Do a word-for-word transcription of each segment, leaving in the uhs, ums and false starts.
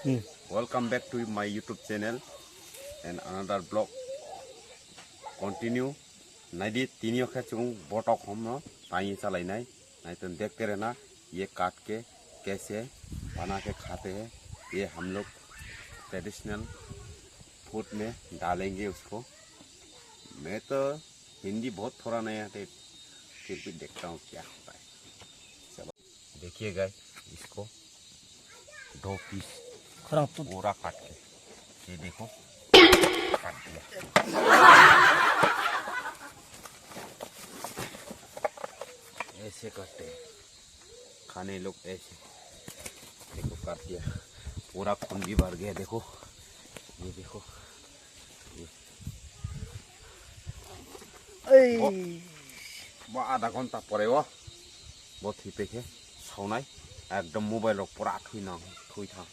Welcome back to my YouTube channel and another vlog. Continue. Nai di, tini yo khe chung bo taokhom no tang ye chalai nai. Nai to, देखते रहना, ये काट के कैसे बना के खाते हैं, ये हम लोग ट्रेडिशनल फूड में डालेंगे उसको। मैं तो हिंदी बहुत थोड़ा नहीं आते, फिर भी देखता हूँ क्या होता है। चलो, देखिए गाइस, इसको दो पीस खराब तो पूरा काट के, ये देखो, काट दिया। ऐसे करते हैं खाने लोग, ऐसे। देखो, काट दिया, पूरा खून भी भर गया। देखो, ये देखो, ये। Ei. Bo, bo adha ghonta pore o. Bo thwi pai khe saonai. Ekdom mobile rok pura thwi nang, thwi thang.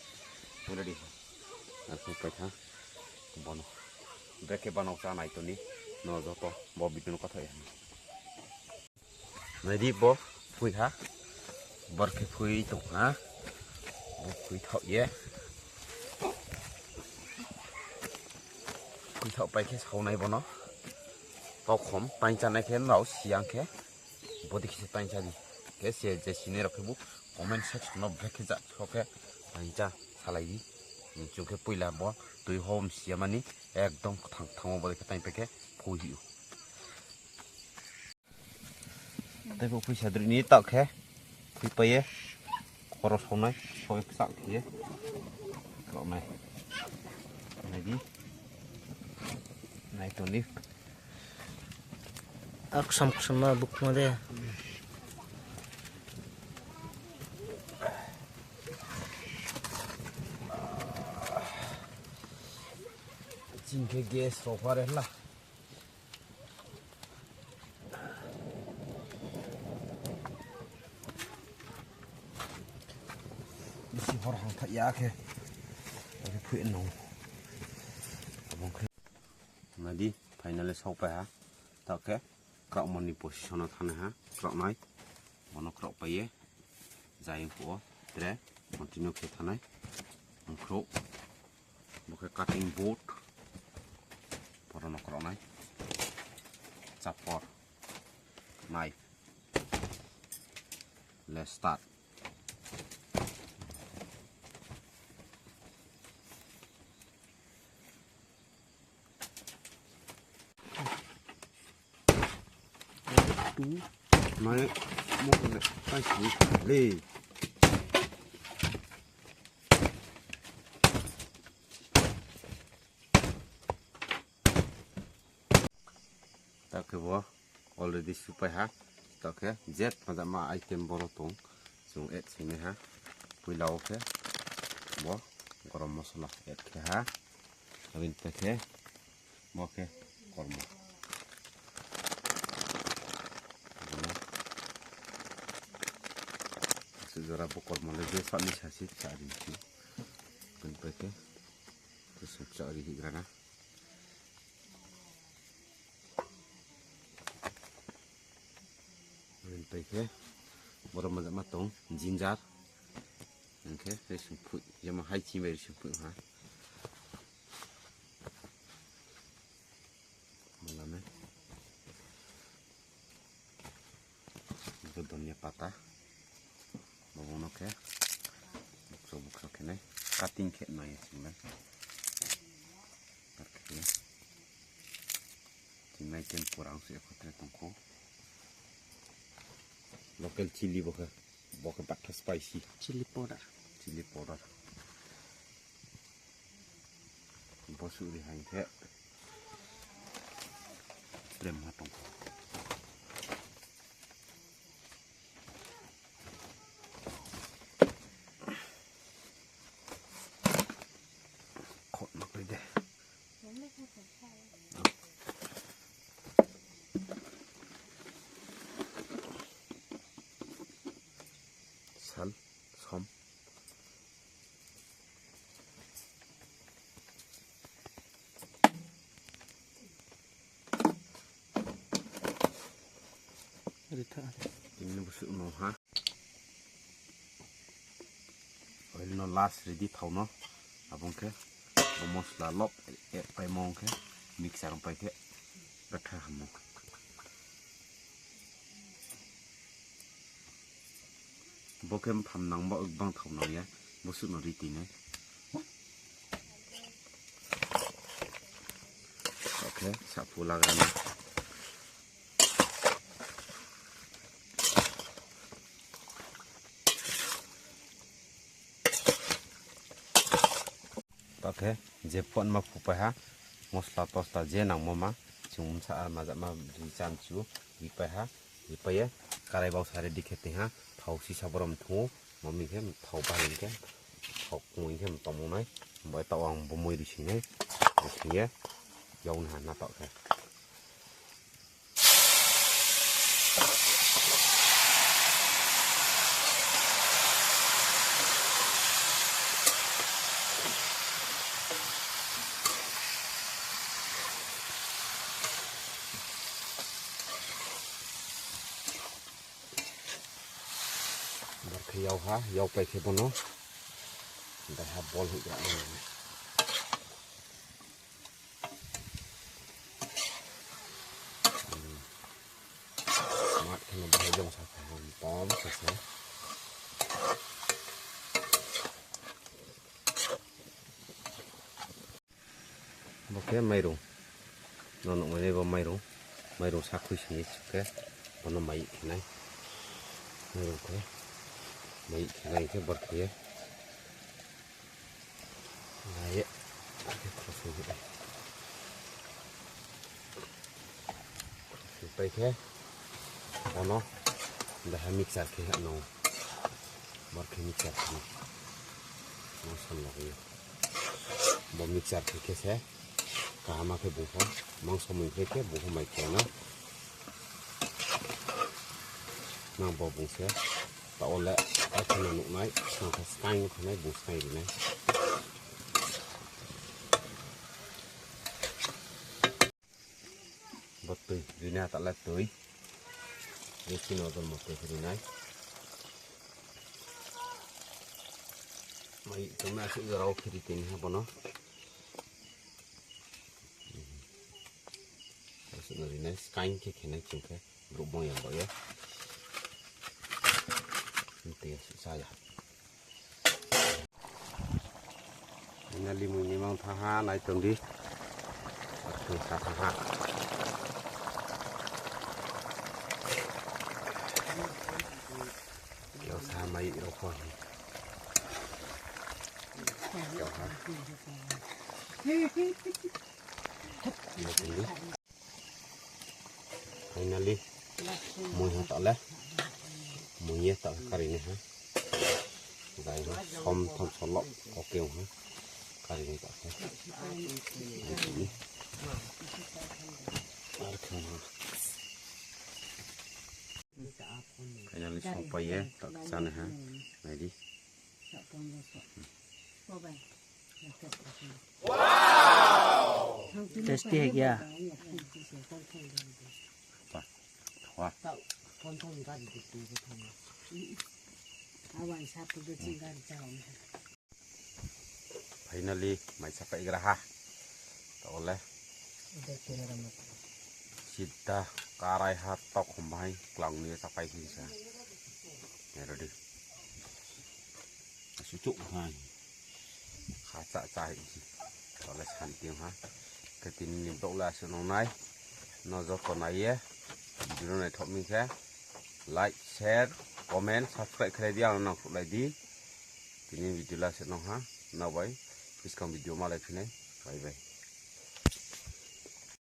Ready. Ar thwi pai thang. Bono. Brekhe banao cha nai toni. No joto bo video no kathoi ya. Nai di, bo phui ha. Bor khe phui tong ha. Bo phui thaoh ye. Phui thaoh pai khe saonai bono. Taokhom tang chanai khe nrao siyang khe. Bo dei khe se tang cha di. Khe se je sinai rao khe bo comment section no brekhe ja khe tang cha salai di. Chung khe poila bo tui hom siya mani ekdom kthang thango bo dei khe tang pai khe phui hi ou. Tei bo phuisa droi ni taoh khe, phui pai ye, khoro saonai, saoh ye kchak khe ye, kraoh nai. Nai di, nai tong di. Aksam ksam ma bukma de. Ching khe gas rao pha re hla. Bisi hor hang tha ya khe. Abo phui no. Abo khe. Nai di, finally saoh pai ha. Taoh khe, kraohmo ni position no thanai ha. Kraoh nai. Bono kraoh pai ye. Jai phuh wo. Tre, continue khe thanai. Ongkhrouh. Bo khe cutting board. Boro no kraoh nai. Chapor. Knife. Let's start. Mai, mo le, kai si le. Taoh khe bo already supai ha. Taoh khe je majama item boro tong, chung add sinai ha. Poila wo khe bo gorom mosola add khe ha. Abini pai khe bo khe kormo. Bono se jora bo kormo le je sani sasi sa ri si. Abini pai khe kusuk cha ri higra na. Abini pai khe boro majama tong ginger. Hing khe rising phui, jema hai chini bai rising phui ha. Malame. Bo dhania pata. Bo no khe bukso bukso khe nai. Cutting khe nai ya sing nai. Tar khe nai. Chinai tempura ang se ekhotre tongkho. Local chili bo khe, bo khe batha spicy. Chili powder. Chili powder. Bo suh ri hai khe. Prem ma tong. Khot ma pai de. Sal, som. Ritha. Tini bo suh no ha. Oil no last ready thao no. Abo ong khe, bo mosla lop, e, paimo ong khe, mixture ong pai khe, betha hamo. Bo khe mpham nang bo, gbang thao nang ya, bo suh no ri tui nai. Oke, saphu lagra na. Tao khe je phot ma phupai ha, mosla tosla je nangmo ma, chung bsa ar majama ri chanchu, ripai ha, ripai ye, karai bausa ready khe tong ha, thao sisa borom thung ou, mami khe thao bahai khe, thao kmui khe tongmo nai, bai tao ang bo moi ri sing nai, ri sing ye, yag nai ha na tao khe. Bar khe yag ha, yagpai khe bono, daiha bol hoih gra nai. Mat khe no bahai jong sa kha ham pom sa se. Bo khe mairung. No nuh mai nai bo mairung. Mairung sakhui sini khe. Bono mai khe nai. Mairung khe. Mai khe nai khe bor khe ye. Nai ye. Khe khosoi khe. Khosoi pai khe. Bono. Daha mixture khe ha no. Bor khe mixture khe. No san lagi. Bo mixture khe khe se. Kaham khe bung pho, mangso mui khe khe bung pho mai khe na. Nang bo bung se, tao le, ai khe no nuh nai, nang khe skaing nuh khe nai, bung skaing ri nai. Bo tui ri nai, tao le tui. Ni chini ojol mo tui ri nai. Mai tong na asuh jora wo khe ri tini ha bono. Asuh no ri nai, skaing khe khe nai chung khe, brouh bong ya bo ye. Tui asuh sa ya. Finally mui ni mang thanng ha, nai tong di. Akhung sa thanng ha. Keo sa mai rao pho hi. Keo ha. Finally, mui ha tao le. Mui ye tao kari nai ha. Gai ha, som tham solok, oke ha. Kari nai tao khe. Ar khe ha. Finally, songpai ye, tao khe chá nai ha. Nai di. Tasty hai kya? Pa, thua. Finally, mai sapai gra ha. Tao le. Sida karai ha tok hom bahai klang ni sapai khe sa. Ready. Asuh chouh ha. Kha cha cha hi si. Tao le santi ha. Khe tini ni vlog le asuh nung nai. No joto nai ye. Video no naithok mi khe. Like, share, comment, subscribe khlai di, ang nang khuhlai di. Tini video le asuh nung ha. Nrao bai. Buskang video malai phi nai. Bye bye.